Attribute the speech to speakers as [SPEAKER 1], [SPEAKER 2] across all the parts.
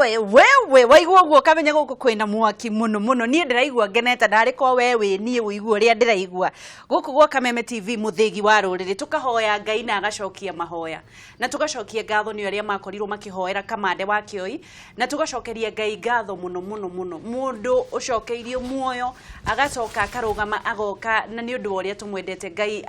[SPEAKER 1] Wewe wewe, waigua ũguo ũkamenya gũkũ kwĩna mwaki mũno mũno. Niĩ ndĩraigua ngenete, ndarĩ ko we wĩ niĩ ũigua ũrĩa ndĩraigua gũkũ gwa Kameme TV, mũthĩgi wa rũrĩrĩ. Tũkahoya Ngai na agacokia mahoya, na tũgacokia ngatho nĩ arĩa makorirwo makĩhoera Kamande wa Kĩoi, na tũgacokeria Ngai ngatho mũno mũno mũno. Mũndũ ũcokeirio muoyo agacoka akarũgama agoka, na nĩ ũndũ wa ũrĩa tũmwendete. Ngai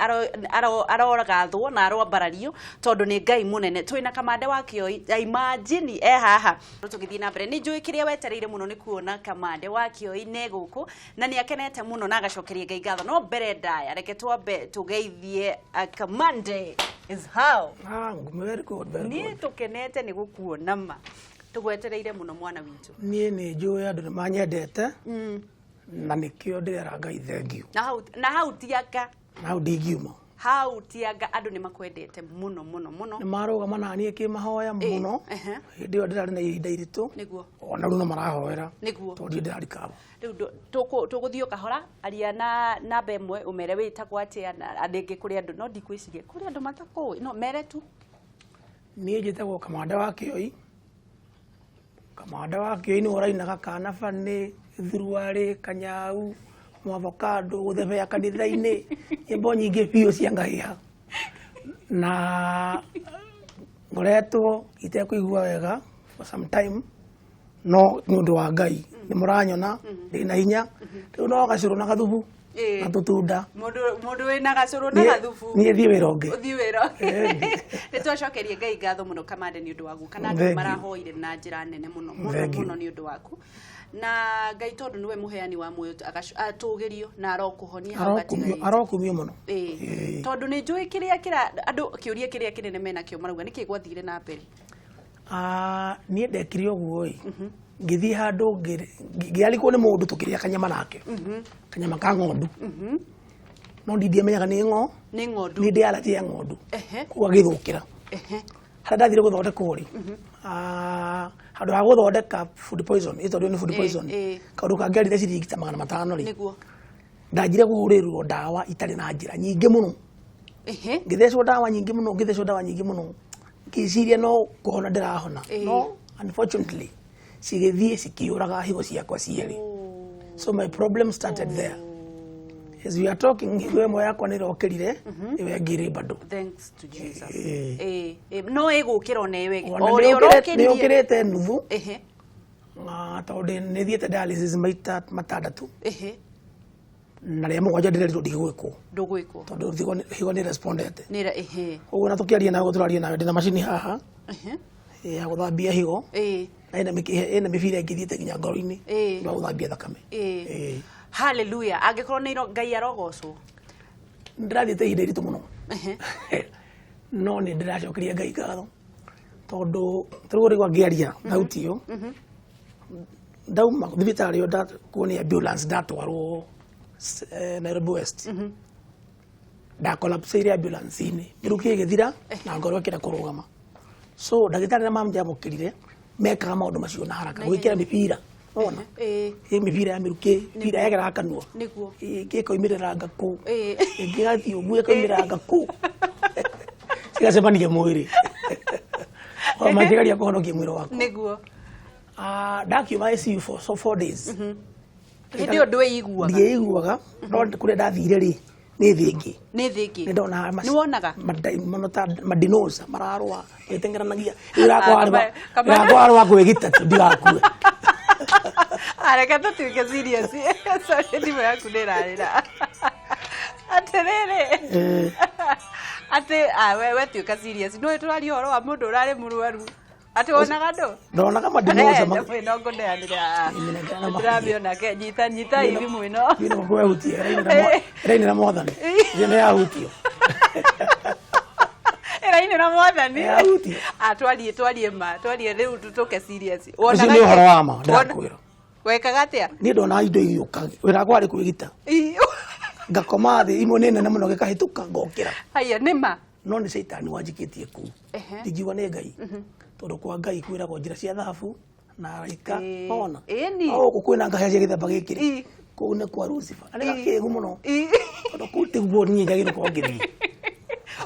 [SPEAKER 1] arogathwo na aroambarario, tondũ nĩ Ngai mũnene. Twĩna Kamande wa Kĩoi, imagine e haha. Tũgĩthiĩ na mbere, nĩ njũĩ kĩrĩa wetereire mũno nĩ kuona Kamande wa Kĩoi nĩ gũkũ, na nĩ akenete mũno na agacokeria Ngai ngatho. No mbere ndaya, reke twambe tũgeithie Kamande is how?
[SPEAKER 2] Ah, very good, very
[SPEAKER 1] Niĩ
[SPEAKER 2] good.
[SPEAKER 1] tũkenete nĩ gũkuona, ma tũgwetereire mũno, mwana witũ.
[SPEAKER 2] Niĩ nĩ njũĩ andũ nĩ manyendete, na nĩkĩo ndĩrera Ngai thengiũ.
[SPEAKER 1] Na hau tianga.
[SPEAKER 2] Na hau ndingiuma.
[SPEAKER 1] Hau tianga, andũ nĩ makwendete mũno mũno mũno.
[SPEAKER 2] Nĩ marũgama na niĩ kĩmahoya mũno hĩndĩ ĩyo ndĩrarĩ na ihinda iritũ. Ona rĩu no marahoera, tondũ ndiĩ ndĩrarikaba.
[SPEAKER 1] Rĩu tũgũthiĩ o kahora. Aria na namba ĩmwe, ũmere wĩtagwo atĩa, na rĩngĩ kũrĩ andũ, no ndikwĩciria kũrĩ andũ matakũĩ, no mere tu.
[SPEAKER 2] Niĩ njĩtagwo Kamanda wa Kĩoi. Kamanda wa Kĩoi nĩwe ũrainaga kana banĩ, thuruarĩ, kanyau, mwavokado, gũthebea kanitha-inĩ, nyĩmbo nyingĩ biũ cia ngahĩha. Na ngoretwo itekũigua wega for some time, no nĩ ũndũ wa Ngai nĩ mũranyona ndĩna hinya rĩu, no gacũrũ na gathubu na tũtunda.
[SPEAKER 1] Mũndũ wĩna gacũrũ na gathubu.
[SPEAKER 2] Niĩ thiĩ wĩra ũngĩ.
[SPEAKER 1] Ũthiĩ wĩra. Nĩ twacokerie Ngai ngatho mũno, Kamande, nĩ ũndũ wa guka, na andũ
[SPEAKER 2] Thank you.
[SPEAKER 1] marahoire na njĩra nene mũno mũno
[SPEAKER 2] Thank you.
[SPEAKER 1] mũno nĩ ũndũ waku. Na Ngai, tondũ nĩwe mũheani wa muoyo, atũgĩrio na arokũhonia hau
[SPEAKER 2] Arokumio,
[SPEAKER 1] gatigarĩte.
[SPEAKER 2] arokumio mũno.
[SPEAKER 1] Tondũ nĩ njũĩ kĩrĩa kĩra andũ, kĩũria kĩrĩa kĩnene menakĩo, marauga nĩkĩ gwathire na mbere?
[SPEAKER 2] Ah, niĩ ndekire ũguo ĩ, ngĩthiĩ handũ ngĩarikwo nĩ mũndũ, tũkĩrĩa kanyama nake, kanyama ka ng'ondu, no ndindiamenyaga nĩ ng'o
[SPEAKER 1] Nĩ ng'ondu.
[SPEAKER 2] Nĩ ndĩ allergy ya ng'ondu. Koguo agĩthũkĩra. Harĩa ndathire gũthondekwo rĩ, ah, handũ ha gũthondeka food poison, ĩ tondũ nĩ food poison, kaũndũ kangĩarire ciringi ta 500 rĩ, ndanjire kũhũrĩrwo ndawa itarĩ na njĩra nyingĩ mũno. Ngĩthecwo ndawa nyingĩ mũno, ngĩthecwo ndawa nyingĩ mũno, ngĩciria no kũhona ndĩrahona. No unfortunately cigĩthiĩ cikĩũraga higo ciakwa cierĩ. So my problem started there. As we are talking, higo ĩmwe yakwa nĩ ĩrokĩrire, ĩyo ĩngĩ ĩrĩ bado.
[SPEAKER 1] Thanks to Jesus. No ĩgũkĩra ona ĩyo ĩngĩ.
[SPEAKER 2] Ona
[SPEAKER 1] O ũrĩa
[SPEAKER 2] nĩ
[SPEAKER 1] ũrokĩririe.
[SPEAKER 2] ũkĩrĩte nuthu. Ah, tondũ nĩ thiĩte dialysis maita matandatũ, na rĩa mũgwanja ndĩrerirwo ndigwĩkwo.
[SPEAKER 1] Ndũgwĩkwo.
[SPEAKER 2] Tondũ higo nĩ respondete.
[SPEAKER 1] Nĩ ehe.
[SPEAKER 2] Koguo na tũkĩaria nawe, tũraria nawe ndĩna macini haha ya gũthambia higo, na ĩna mĩbira ĩngĩ ĩthiĩte nginya ngoro-inĩ ya gũthambia thakame.
[SPEAKER 1] Hallelujah. Angĩkorwo nĩ Ngai arogocwo.
[SPEAKER 2] Ndĩrathiĩte ihinda iritũ mũno, no nĩ ndĩracokeria Ngai ngatho, tondũ tarĩu ũrĩa ngĩaria thauti ĩyo, ndauma thibitarĩ ĩyo, ndakuo nĩ ambulance, ndatwarwo Nairobi West, ndakolapsĩire ambulance-inĩ, mĩrukĩ ĩgĩthira na ngoro ĩkĩra kũrũgama. So ndagĩtarĩ arĩa manjamũkĩrire mekaga maũndũ macio na haraka, gwĩkĩra mĩbira, wona, ĩ mĩbira ya mĩrukĩ, mĩbira yageraga kanua, ĩngĩ ĩkoimĩrĩra ngakũ, ĩngĩ ĩgathiĩ ũguo ĩkoimĩrĩra ngakũ, cigacemania mwĩrĩ o makĩgeria kũhonokia mwĩrĩ waku. Ah, ndakiuma ICU for so 4 days.
[SPEAKER 1] Hĩndĩ ĩyo ndwĩiguaga?
[SPEAKER 2] Ndiĩiguaga, no kũrĩa ndathire rĩ, nĩ thĩ ĩngĩ.
[SPEAKER 1] Nĩ thĩ ĩngĩ.
[SPEAKER 2] Nĩ ndona
[SPEAKER 1] Nĩ wonaga?
[SPEAKER 2] Madaimono ta madinosa mararũa magĩteng'eranagia. Ĩrakwarĩ wa kwĩgita tu ndigakue.
[SPEAKER 1] Reke tũtuĩke serious. Sorry, thimũ yaku nĩ ĩrarĩra. Atĩrĩrĩ, atĩ we tuĩka serious. Nĩ tũraria ũhoro wa mũndũ ũrarĩ mũrwaru, atĩ wonaga andũ?
[SPEAKER 2] Ndonaga madinosa.
[SPEAKER 1] Nyamũ ĩno ngũneanĩre. Ndĩramĩona ke nyita nyita thimũ ĩno.
[SPEAKER 2] Ĩno kwehutia ĩrainĩra Mwathani, ĩno yahutio.
[SPEAKER 1] Ĩrainĩra Mwathani.
[SPEAKER 2] Yahutio.
[SPEAKER 1] Ah, twarie ma, twarie rĩu, tũke serious.
[SPEAKER 2] Ũcio nĩ ũhoro wa ma ndĩrakwĩra.
[SPEAKER 1] Wekaga atĩa?
[SPEAKER 2] Niĩ ndona indo igĩũka, wĩra wakwa warĩ kwĩgita, ngakoma thĩ, imwe nĩ nene mũno, gĩkahĩtũka, ngokĩra.
[SPEAKER 1] Haya, nĩ ma?
[SPEAKER 2] No nĩ caitani wanjikĩtie kũu. Ndingiuga nĩ Ngai, tondũ kwa Ngai kwĩragwo njĩra cia thahabu na araika ona. No gũkũ kwĩna ngahĩa cia gĩthemba gĩkĩ rĩ, kũu nĩ kwa Lucifer, na nĩ gakĩgu mũno, tondũ kũu tiguo niĩ njagĩrĩirwo gũkorwo ngĩthiĩ.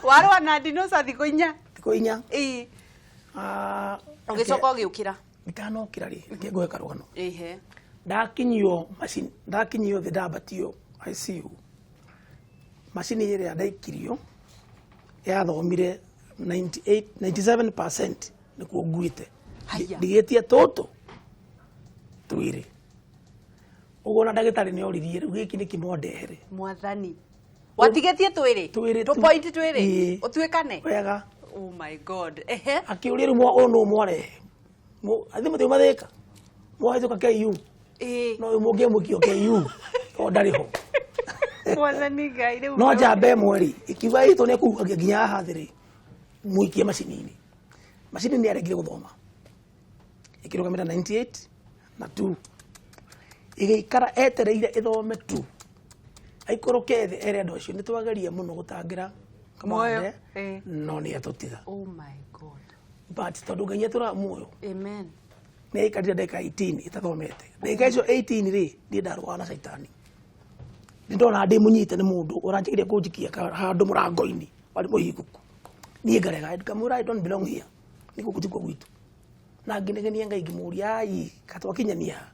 [SPEAKER 1] Warũa na ndinoca thikũ 4?
[SPEAKER 2] Thikũ 4.
[SPEAKER 1] Ũgĩcoka ũgĩũkĩra?
[SPEAKER 2] Itanokĩra rĩ, reke ngũhe karũgano.
[SPEAKER 1] Ehe.
[SPEAKER 2] Ndakinyio macini, ndakinyio thĩ, ndambatio ICU, macini ĩrĩa ndaikirio yathomire 98 97% nĩkuo nguĩte.
[SPEAKER 1] Haya.
[SPEAKER 2] Ndigĩtie tũtũ twĩrĩ ũguo, na ndagĩtarĩ nĩ oririe, rĩu gĩkĩ nĩkĩ mwandehere?
[SPEAKER 1] Mwathani, watigĩtie twĩrĩ?
[SPEAKER 2] Twĩrĩ
[SPEAKER 1] tũ point twĩrĩ.
[SPEAKER 2] Ĩĩ.
[SPEAKER 1] Ũtuĩkane
[SPEAKER 2] wega.
[SPEAKER 1] Oh my God, ehe.
[SPEAKER 2] Akĩũria, rĩu ũyũ nũ mwarehe? Athi mũtiuma thĩka mwahĩtũka KU. No ũyũ mũngĩamũkio KU tondũ ndarĩ ho.
[SPEAKER 1] Mwathani Ngai, rĩu
[SPEAKER 2] No njamba ĩmwe rĩ ĩkiuga ĩtũ nĩ kugagia nginya haha thĩ rĩ, mũikie macini-inĩ. Macini nĩ yaregire gũthoma, ĩkĩrũgamĩra 98 na 2, ĩgĩikara etereire ĩthome tu aikũrũke thĩ ere andũ acio nĩ twageria mũno gũtangĩra
[SPEAKER 1] Muoyo,
[SPEAKER 2] kamande, no nĩ atũtiga.
[SPEAKER 1] Oh my God.
[SPEAKER 2] But tondũ Ngai atũraga muoyo,
[SPEAKER 1] Amen.
[SPEAKER 2] Nĩ aikarire ndagĩka 18 ĩtathomete. Ndagĩka icio 18 rĩ, niĩ ndarũaga na caitani, nĩ ndona ndĩ mũnyite nĩ mũndũ ũranjĩkire kũnjikia handũ mũrango-inĩ warĩ mũhingũku, niĩ ngarega, ngamwĩra, "I don't belong here, nĩ gũkũ tikuo gwitũ." Na ngĩnegenia Ngai, ngĩmũria, "Ai, katwakinyania ha?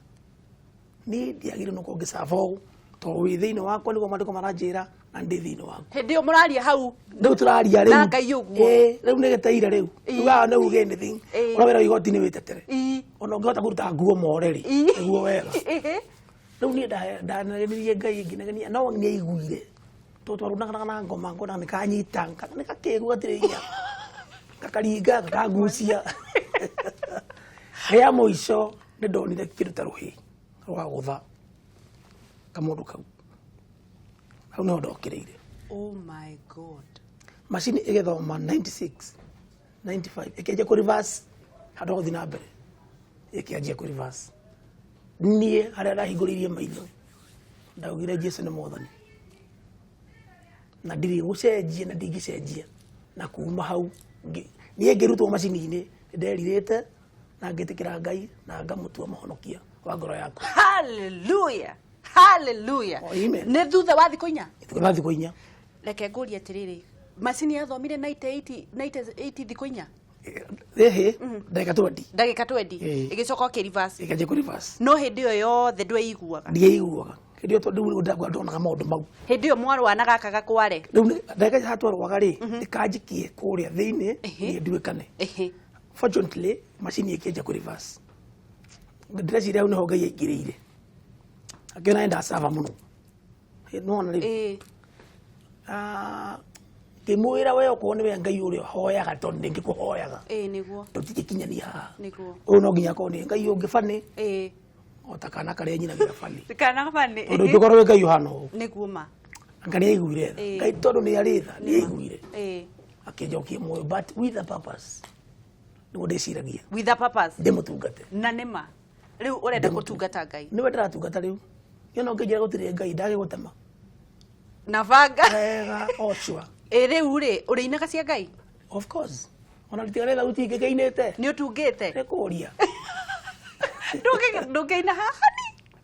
[SPEAKER 2] Niĩ ndiagĩrĩirwo nĩ gũkorwo ngĩcaba ũũ, tondũ wĩ thĩinĩ wakwa nĩguo maandĩko maranjĩra, na ndĩ thĩinĩ waku."
[SPEAKER 1] Hĩndĩ ĩyo mũraria hau?
[SPEAKER 2] Rĩu tũraria rĩu.
[SPEAKER 1] Na Ngai ũguo.
[SPEAKER 2] Ĩĩ, rĩu nĩ gĩteire rĩu. Rĩu haha nĩ uge anything. Ũrĩa wĩra wa igoti-inĩ wĩtetere. Ona ũngĩhota kũruta nguo more rĩ, nĩguo wega. Rĩu niĩ ndanegenirie Ngai, ngĩnegenia, no nĩ aiguire, tondũ twarũnaganaga na ngoma, ngona nĩ kanyita, nĩ gakĩgu gatirĩ hinya, gakaringa, gakangucia. Rĩa mũico nĩ ndonire kĩndũ ta rũhĩ rwagũtha kamũndũ kau, hau nĩho ndokĩrĩire.
[SPEAKER 1] Oh my God.
[SPEAKER 2] Macini ĩgĩthoma 96, 95, ĩkĩanjia kũ reverse. Handũ ha gũthiĩ na mbere ĩkĩanjia kũ reverse. Niĩ harĩa ndahingũrĩirie maitho, ndaugire Jesu nĩ mwathani na ndirĩ gũcenjia na ndingĩcenjia. Na kuma hau niĩ ngĩrutwo macini-inĩ, nĩnderirĩte na ngĩtĩkĩra Ngai na ngamũtua mũhonokia wa ngoro yakwa.
[SPEAKER 1] Hallelujah, hallelujah.
[SPEAKER 2] Oh, amen.
[SPEAKER 1] Nĩ thutha wa thikũ 4?
[SPEAKER 2] Thutha wa thikũ 4.
[SPEAKER 1] Reke ngũrie atĩrĩrĩ, macini yathomire 98, 98 thikũ 4?
[SPEAKER 2] Ĩhĩ, ndagĩka 20.
[SPEAKER 1] Ndagĩka 20.
[SPEAKER 2] Ĩĩ.
[SPEAKER 1] Ĩgĩcoka ũkĩ reverse?
[SPEAKER 2] Ĩkĩanjia kũ reverse.
[SPEAKER 1] No hĩndĩ ĩyo yothe ndweiguaga?
[SPEAKER 2] Ndiaiguaga hĩndĩ ĩyo, tondũ rĩu ndagua ndonaga maũndũ mau.
[SPEAKER 1] Hĩndĩ ĩyo mwarũa na gaka gakware?
[SPEAKER 2] Rĩu ndagĩka icio hatwarwaga rĩ, ĩkanjikie kũrĩa thĩinĩ, niĩ nduĩkane. Fortunately macini ĩkĩanjia kũ reverse. Ndĩreciria hau nĩho Ngai aingĩrĩire, akĩona nĩ ndacaba mũno. Nĩwona rĩu?
[SPEAKER 1] Ĩĩ.
[SPEAKER 2] Ah, ngĩmwĩra, we okorwo nĩwe Ngai ũrĩa hoyaga, tondũ nĩ ngĩkũhoyaga,
[SPEAKER 1] Ĩĩ, nĩguo.
[SPEAKER 2] tũtingĩkinyania haha. Ũyũ no nginya akorwo nĩ Ngai ũngĩ bani, o ta kana karĩa nyinagĩra bani.
[SPEAKER 1] Kana bani.
[SPEAKER 2] Tondũ ũngĩkorwo wĩ Ngai ũhana ũũ.
[SPEAKER 1] Nĩguo ma.
[SPEAKER 2] Anga nĩ aiguire tha. Ngai tondũ nĩ arĩ tha, nĩ aiguire, akĩnjokia muoyo, but with a purpose, nĩguo ndĩciragia.
[SPEAKER 1] With a purpose.
[SPEAKER 2] Ndĩmũtungate.
[SPEAKER 1] Na nĩma rĩu ũrenda gũtungata Ngai.
[SPEAKER 2] Nĩwe ndĩratungata rĩu. Niĩ no ngĩnjĩra gũtirĩ Ngai, ndagĩgũtema
[SPEAKER 1] na banga.
[SPEAKER 2] Wega, o sure.
[SPEAKER 1] Ĩ rĩu rĩ, ũrĩinaga cia Ngai?
[SPEAKER 2] Of course, ona ritigane thauti ingĩkĩinĩte.
[SPEAKER 1] Nĩ ũtungĩte?
[SPEAKER 2] Nĩ kũria.
[SPEAKER 1] Ndũngĩina haha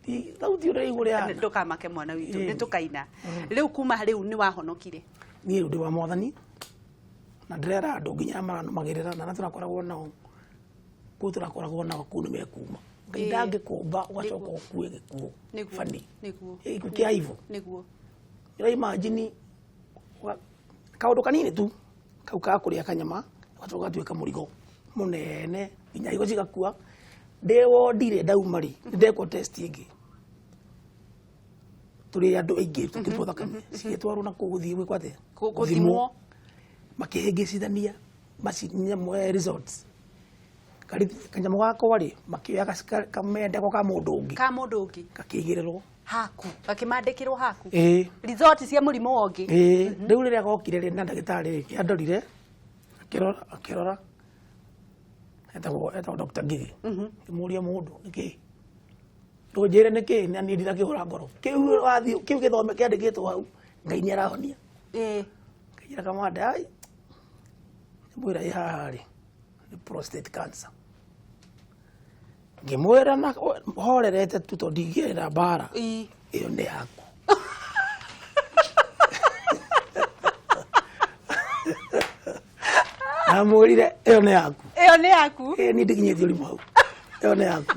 [SPEAKER 1] ni?
[SPEAKER 2] Thauti ũrĩa igũrũ yana.
[SPEAKER 1] Ndũkamake, mwana witũ.
[SPEAKER 2] Ĩĩ.
[SPEAKER 1] Nĩ tũkaina rĩu. Kuma rĩu nĩ wahonokire?
[SPEAKER 2] Niĩ rĩu ndĩ wa mwathani, na ndĩrera andũ nginya arĩa maranũmagĩrĩra na arĩa tũrakoragwo nao kũu, tũrakoragwo nao kũu, nĩ mekuma Ngai. Ndangĩkũmba ũgacoka ũkue gĩkuũ bani. Gĩkuũ kĩa ivo. Ũraimagine kaũndũ kanini tu kau ka kũrĩa kanyama, gacoka gatuĩka mũrigo mũnene nginya higo cigakua. Ndĩ wondire ndauma rĩ, ndekwo test ĩngĩ, tũrĩ andũ aingĩ tũkĩrutwo thakame, cigĩtwarwo na kũu gũthiĩ gwĩkwo atĩa?
[SPEAKER 1] Gũthimwo.
[SPEAKER 2] Makĩhĩngĩcithania nyamũ results. Kanyamũ gakwa rĩ, makĩoya kamendeko ka mũndũ ũngĩ.
[SPEAKER 1] Ka mũndũ ũngĩ.
[SPEAKER 2] Gakĩigĩrĩrwo.
[SPEAKER 1] Haku, gakĩmandĩkĩrwo haku?
[SPEAKER 2] Ĩĩ.
[SPEAKER 1] Result cia mũrimũ ũngĩ?
[SPEAKER 2] Ĩĩ. Rĩu rĩrĩa gokire rĩ, na ndagĩtarĩ rĩ andorire, akĩrora, akĩrora, etagwo Dr. Ngigi. Ngĩmũria, mũndũ nĩkĩ ndũnjĩre nĩkĩ na niĩ ndinakĩhũra ngoro kĩu wathiĩ kĩu gĩthome kĩandĩkĩtwo hau, Ngai nĩ arahonia. Ngĩnjĩra, kamande, ai mwĩra ĩ haha rĩ, nĩ prostate cancer. Ngĩmwĩra na horerete tu, tondũ ndingĩrĩra mbara. Ĩyo nĩ yaku. Ndamwĩrire ĩyo nĩ yaku.
[SPEAKER 1] Ĩyo nĩ yaku.
[SPEAKER 2] Ĩ niĩ ndikinyĩtie ũrimũ hau. Ĩyo nĩ yaku.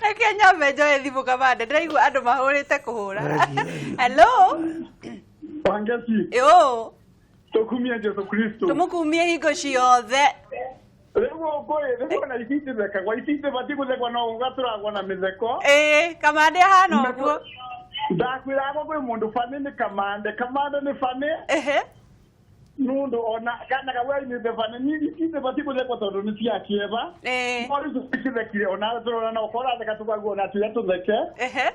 [SPEAKER 1] Reke nyambe njoe thimũ Kamande, ndĩraigua andũ mahũrĩte kũhũra. Hello.
[SPEAKER 3] Wangeci.
[SPEAKER 1] Yo.
[SPEAKER 3] Tukumie Jesu Kristo.
[SPEAKER 1] Tumukumie hingo ciothe.
[SPEAKER 3] Rĩu gũkũ ĩ, rĩu ona ici itithekagwo, ici itibatiĩ gũthekwo no ũgatũragwo na mĩtheko.
[SPEAKER 1] Ĩĩ, Kamande ahana ũguo.
[SPEAKER 3] Ndakwĩraga kwĩ mũndũ bani nĩ Kamande, Kamande nĩ bani.
[SPEAKER 1] Ehe.
[SPEAKER 3] Nũndũ ona kana kau ainĩte bani, niĩ ici itibatiĩ gũthekwo tondũ nĩ cia kĩeva.
[SPEAKER 1] Ĩĩ.
[SPEAKER 3] No rĩu tũtikĩthekire ona tũrona no ũkorwo ũratheka tũkaigua ona tiga tũtheke.
[SPEAKER 1] Ehe.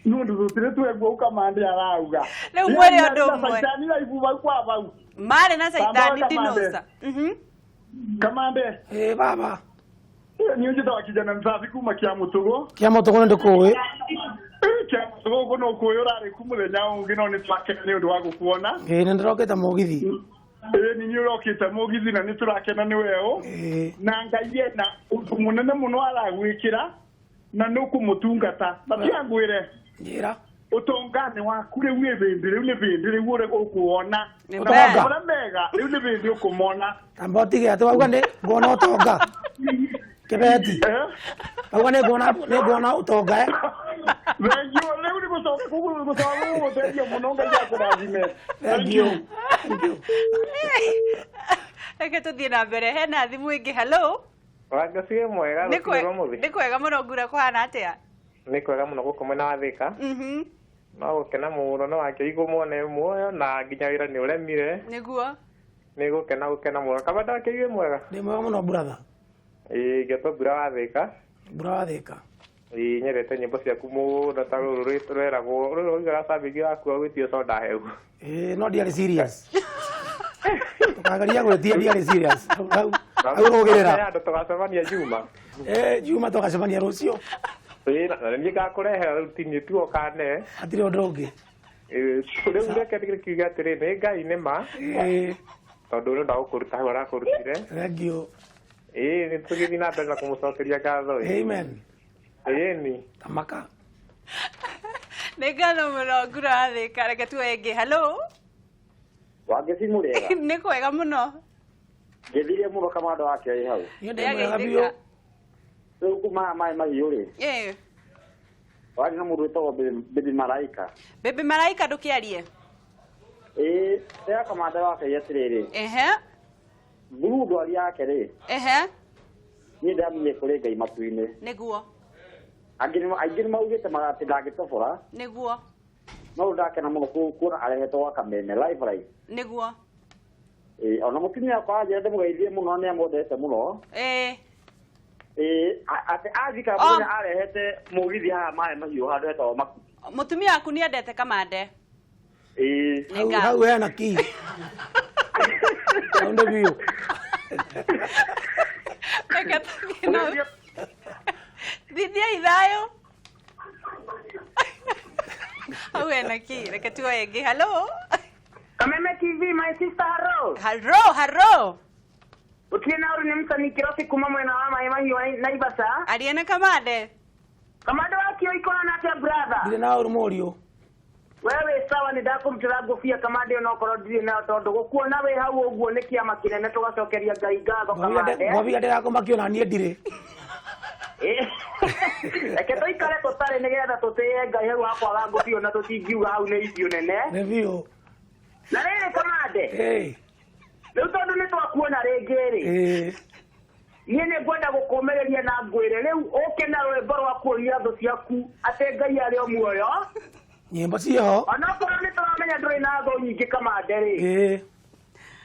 [SPEAKER 3] Nũndũ tũtirĩ twegua ũũ Kamande arauga.
[SPEAKER 1] Rĩu mwĩrĩ ũndũ ũmwe.
[SPEAKER 3] Caitani raibu vau kwa vau.
[SPEAKER 1] Marĩ na caitani ndinosa.
[SPEAKER 3] Kamande.
[SPEAKER 2] Ĩĩ baba.
[SPEAKER 3] Niĩ njĩtagwo kijana msafi kuma Kĩa Mũtũgũ.
[SPEAKER 2] Kĩa Mũtũgũ nĩ ndĩkũĩ.
[SPEAKER 3] Kĩa Mũtũgũ gũkũ no kũĩ ũrarĩ ku mũthenya ũngĩ no nĩ twakena nĩ ũndũ wa gũkuona.
[SPEAKER 2] Ĩĩ nĩ ndĩrokĩte mũgithi.
[SPEAKER 3] Ĩĩ nĩ ũrokĩte mũgithi na nĩ tũrakena nĩ weũ. Na Ngai ena ũndũ mũnene mũno aragwĩkĩra na nĩ ũkũmũtungata. Na tiga ngwĩre.
[SPEAKER 2] Njĩra.
[SPEAKER 3] Ũtonga-nĩ waku rĩu nĩ bĩndĩ, rĩu nĩ bĩndĩ, rĩu ũrĩa ũkuona.
[SPEAKER 2] Ũtonga.
[SPEAKER 3] Ũrĩa mega, rĩu nĩ bĩndĩ ũkũmona.
[SPEAKER 2] Tamba ũtige atĩ wauga nĩ nguona ũtonga. Kĩbeti. Wauga nĩ nguona nĩ nguona ũtonga.
[SPEAKER 3] Thank you. Rĩu nĩ gũcoka gũcoka gũgũteithia mũno Ngai akũrathime.
[SPEAKER 2] Thank you. Thank you.
[SPEAKER 1] Reke tũthiĩ na mbere hena thimũ ĩngĩ. Hello.
[SPEAKER 4] Wangeci mwega rũcinĩ rwa mũthĩ.
[SPEAKER 1] Nĩ kwega mũno ngura kũhana atĩa?
[SPEAKER 4] Nĩ kwega mũno gũkũ mwena wa Thĩka. No gũkena mũno no wakĩigwo muone muoyo na nginya wĩra nĩ ũremire.
[SPEAKER 1] Nĩguo.
[SPEAKER 4] Nĩ gũkena gũkena mũno. Kamande wakĩigue mwega?
[SPEAKER 2] Ndĩ mwega mũno brother.
[SPEAKER 4] Ĩĩ ngetwo Mbura wa Thĩka.
[SPEAKER 2] Mbura wa Thĩka.
[SPEAKER 4] Ĩĩ nyendete nyĩmbo ciaku mũno ta rũrũ rweragwo rũrũ rũigaga cambĩki waku gwĩtio soda hehu.
[SPEAKER 2] Ĩĩ no ndiarĩ serious. Tũkageria gwĩtia ndiarĩ serious. Hau rũgĩrĩra.
[SPEAKER 4] Andũ tũgacemania Juma.
[SPEAKER 2] Ĩĩ Juma tũgacemania rũciũ.
[SPEAKER 4] Ĩĩ na niĩ ngakũrehera rĩu ti niĩ tu ũkane.
[SPEAKER 2] Hatirĩ ũndũ ũngĩ.
[SPEAKER 4] Rĩu reke ndĩkiuge atĩrĩ nĩ Ngai nĩ ma. Tondũ nĩ ũndũ wa gũkũruta hau arakũrutire.
[SPEAKER 2] Thank you.
[SPEAKER 4] Ĩĩ nĩ tũgĩthiĩ na mbere na kũmũcokeria ngatho.
[SPEAKER 2] Amen.
[SPEAKER 4] Ĩĩ
[SPEAKER 2] Tamaka.
[SPEAKER 1] Nĩ ngatho mũno Ngura wa Thĩka. Reke tuoe ĩngĩ. Hello.
[SPEAKER 5] Wangeci mũrĩega.
[SPEAKER 1] Nĩ kwega mũno.
[SPEAKER 5] Ngĩthirie mũno Kamande wake ĩ hau.
[SPEAKER 2] Niĩ ndĩ mwega biũ.
[SPEAKER 5] Rĩu kuma maĩ mahiũ rĩ.
[SPEAKER 1] Ĩĩ.
[SPEAKER 5] Warĩ na mũndũ wĩtagwo Baby Malaika.
[SPEAKER 1] Baby Malaika ndũkĩarie.
[SPEAKER 5] Ĩĩ, rĩrĩa Kamande wake atĩrĩrĩ.
[SPEAKER 1] Ehe.
[SPEAKER 5] Through ndwari yake rĩ.
[SPEAKER 1] Ehe.
[SPEAKER 5] Niĩ ndamenyire kũrĩ Ngai matu-inĩ.
[SPEAKER 1] Nĩguo.
[SPEAKER 5] Aingĩ nĩ maugĩte atĩ ndangĩtobora.
[SPEAKER 1] Nĩguo.
[SPEAKER 5] No ndakena mũno kuona arehetwo gwa Kameme live live.
[SPEAKER 1] Nĩguo.
[SPEAKER 5] Ĩĩ, ona mũtumia wakwa anjĩra ndĩmũgeithie mũno nĩ amwendete mũno.
[SPEAKER 1] Ĩĩ.
[SPEAKER 5] Ĩĩ, atĩ athika mũthenya arehete mũgithi haha maĩ mahiũ handũ hetagwo Makuti.
[SPEAKER 1] Mũtumia waku nĩ endete Kamande.
[SPEAKER 5] Ĩĩ.
[SPEAKER 2] Hau hena key. Hau nĩ biũ.
[SPEAKER 1] Reke tũthiĩ na Thithiai thayũ. Hau hena key. Reke tuoe ĩngĩ. Hello.
[SPEAKER 6] Kameme TV, my sister hello.
[SPEAKER 1] Hello, hello.
[SPEAKER 6] Utie na uru ni msanii Kirosi kuma mwena wa Maĩ Mahiũ Naivasha.
[SPEAKER 1] Aria na Kamande.
[SPEAKER 6] Kamande wakio iko na atia brother.
[SPEAKER 2] Ndirĩ na ũru mũriũ.
[SPEAKER 6] Wewe sawa nĩ ndakũrutĩra ngũbia Kamande onokorwo ndirĩ nayo tondũ gũkuona wĩ hau ũguo nĩ kĩama kĩnene tũgacokeria Ngai ngatho Kamande.
[SPEAKER 2] Ngobia ndĩrakũmakio na niĩ ndirĩ.
[SPEAKER 6] Reke tũikare tũtarĩ nĩgetha tũtĩe Ngai hau ha kwaga ngũbia ona tũtingiuga hau nĩ irio nene.
[SPEAKER 2] Nĩ biũ.
[SPEAKER 6] Na rĩrĩ Kamande.
[SPEAKER 2] Ĩĩ.
[SPEAKER 6] Rĩu tondũ nĩ twakuona rĩngĩ rĩ.
[SPEAKER 2] Ĩĩ.
[SPEAKER 6] Niĩ nĩ ngwenda gũkũmĩrĩria na ngwĩre rĩu ũke na rwĩmbo rwa kuonia thũ ciaku atĩ Ngai arĩ o muoyo.
[SPEAKER 2] Nyĩmbo ciĩho.
[SPEAKER 6] Onokorwo nĩ tũramenya ndũrĩ na thũ nyingĩ Kamande rĩ.
[SPEAKER 2] Ĩĩ.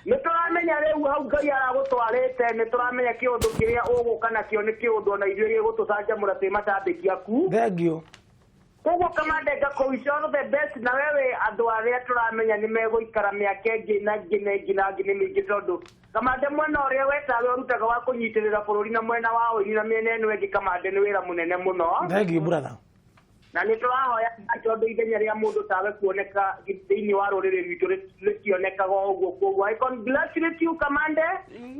[SPEAKER 6] Nĩ tũramenya rĩu hau Ngai aragũtwarĩte, nĩ tũramenya kĩũndũ kĩrĩa ũgũka nakĩo nĩ kĩũndũ ona ithuĩ gĩgũtũcanjamũra twĩ macambĩki aku.
[SPEAKER 2] Thank you.
[SPEAKER 6] Koguo Kamande ngakũwish all the best na wewe andũ arĩa tũramenya nĩ megũikara mĩaka ĩngĩ na ĩngĩ na ĩngĩ na ĩngĩ nĩ mĩingĩ tondũ Kamande mwena ũrĩa wetawe ũrutaga wa kũnyitĩrĩra bũrũri na mwena wa ũini na mĩena ĩno ĩngĩ Kamande nĩ wĩra mũnene mũno.
[SPEAKER 2] Thank you brother.
[SPEAKER 6] Na nĩ tũrahoya tondũ ithenya rĩa mũndũ tawe kuoneka thĩinĩ wa rũrĩrĩ rwitũ rĩtionekaga ũguo. Koguo I congratulate you Kamande.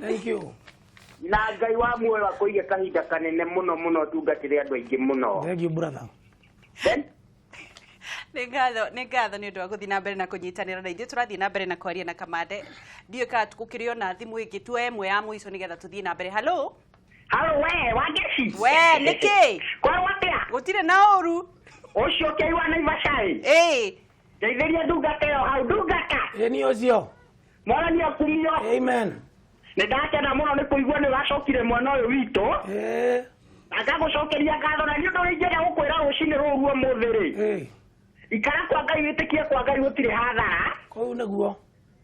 [SPEAKER 2] Thank you.
[SPEAKER 6] Na Ngai wa muoyo akũige kahinda kanene mũno mũno tungatĩre andũ aingĩ mũno.
[SPEAKER 2] Thank you brother.
[SPEAKER 1] Nĩ ngatho nĩ ũndũ wa gũthiĩ na mbere na kũnyitanĩra na ithuĩ. Tũrathiĩ na mbere na kwaria na Kamande. Ndiũĩ kana gũkĩrĩ ona thimũ ĩngĩ tuoe ĩmwe ya mũico nĩgetha tũthiĩ na mbere. Hello.
[SPEAKER 6] Halo we Wangeci.
[SPEAKER 1] We nĩkĩ?
[SPEAKER 6] Kwarwo atĩa?
[SPEAKER 1] Gũtirĩ na ũru.
[SPEAKER 6] Ũcio kĩai wa Naivasha ĩ.
[SPEAKER 1] Ĩĩ.
[SPEAKER 6] Ngeithĩria ndungata ĩyo hau ndungata.
[SPEAKER 2] Ĩ ni ũcio.
[SPEAKER 6] Mwathani akumio.
[SPEAKER 2] Amen.
[SPEAKER 6] Nĩ ndakena mũno nĩ kũigua nĩ ũracokire mwena ũyũ witũ.
[SPEAKER 2] Ĩĩ.
[SPEAKER 6] Na ngagũcokeria ngatho na nĩ ũndũ ũrĩa ingĩenda gũkwĩra rũcinĩ rũrũ ũmũthĩ rĩ.
[SPEAKER 2] Ĩĩ.
[SPEAKER 6] Ikara kwa Ngai wĩtĩkie kwa Ngai gũtirĩ hathara.
[SPEAKER 2] Kũu nĩguo.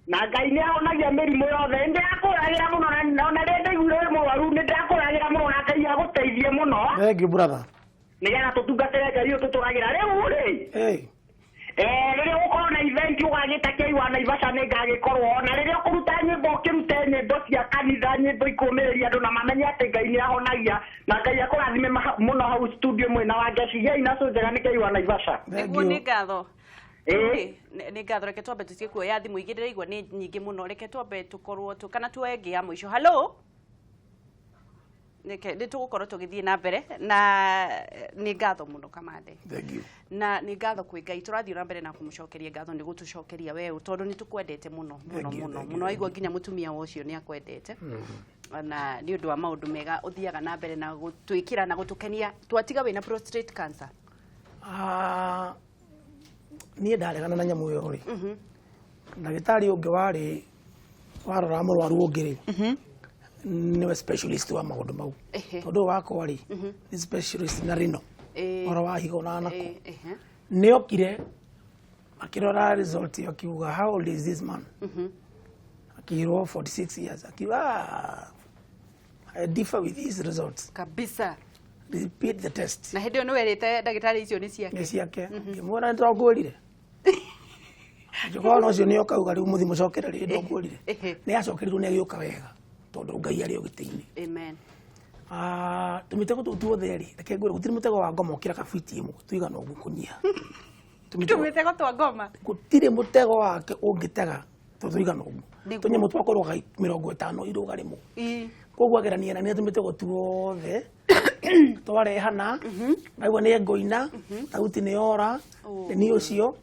[SPEAKER 6] Na Ngai nĩ ahonagia mĩrimũ yothe. Nĩ ndĩrakũragĩra mũno na ona rĩrĩa ndaiguire wĩ mũrwaru nĩ ndĩrakũragĩra mũno na Ngai agũteithie mũno.
[SPEAKER 2] Thank you brother.
[SPEAKER 6] Nĩgetha tũtungatĩre Ngai ũyũ tũtũragĩra rĩu rĩ.
[SPEAKER 2] Ĩĩ.
[SPEAKER 6] Rĩrĩa ũgũkorwo na event ũgagĩta kĩai wa Naivasha nĩ ngagĩkorwo na rĩrĩa ũkũruta nyĩmbo ũkĩrute nyĩmbo cia kanitha nyĩmbo ikũmĩrĩria andũ na mamenye atĩ Ngai nĩ ahonagia na Ngai akũrathime mũno hau studio mwena wa Ngeci. Gĩai na cũ njega nĩ kĩai wa Naivasha.
[SPEAKER 1] Nĩguo nĩ ngatho.
[SPEAKER 6] Ĩĩ.
[SPEAKER 1] Nĩ ngatho reke twambe tũtige kuoya thimũ igĩ ndĩraigua nĩ nyingĩ mũno reke twambe tũkorwo tu kana tuoye ĩngĩ ya mũico. Hello. Nĩke nĩ tũgũkorwo tũgĩthiĩ na mbere na nĩ ngatho mũno Kamande.
[SPEAKER 2] Thank you.
[SPEAKER 1] Na nĩ ngatho kwĩ Ngai tũrathiĩ na mbere na kũmũcokeria ngatho nĩ gũtũcokeria we tondũ nĩ tũkwendete mũno mũno mũno mũno waigua nginya mũtumia wa ũcio nĩ akwendete na nĩ ũndũ wa maũndũ mega ũthiaga na mbere na gũtwĩkĩra na gũtũkenia. Twatiga wĩna prostate cancer.
[SPEAKER 2] Niĩ ndaregana na nyamũ ĩyo rĩ. Ndagĩtarĩ ũngĩ warĩ warora mũrwaru ũngĩ rĩ. Nĩwe specialist wa maũndũ mau. Tondũ wakwa rĩ nĩ specialist na rino. Ũhoro wa higo na nako. Nĩokire akĩrora result akiuga how old is this man? Akĩrwo 46 years. Akiuga I differ with these results.
[SPEAKER 1] Kabisa.
[SPEAKER 2] Repeat the test.
[SPEAKER 1] Na hĩndĩ ĩyo nĩwerĩte ndagĩtarĩ icio nĩ ciake.
[SPEAKER 2] Nĩ ciake. Ngĩmwĩra nĩ twakwĩrire. Angĩkorwo na ũcio nĩ okauga rĩu mũthiĩ mũcokere rĩ ndwakwĩrire. Nĩ acokerirwo nĩ agĩũka wega tondũ Ngai arĩ o gĩtĩ-inĩ.
[SPEAKER 1] Amen.
[SPEAKER 2] Tũmĩtego tũu tuothe rĩ, reke ngwĩre gũtirĩ mũtego wa ngoma ũkĩra kabuti ĩmwe tũigana ũguo kũnyiha.
[SPEAKER 1] Tũmĩtego twa ngoma.
[SPEAKER 2] Gũtirĩ mũtego wake ũngĩtega tondũ tũigana ũguo. Tũnyamũ twa kũrũga 50 irũga rĩmwe. Koguo agerania na nĩ tũmĩtego tuothe twarehana ngaigua nĩ ngũina thauti nĩ yora nĩ ũcio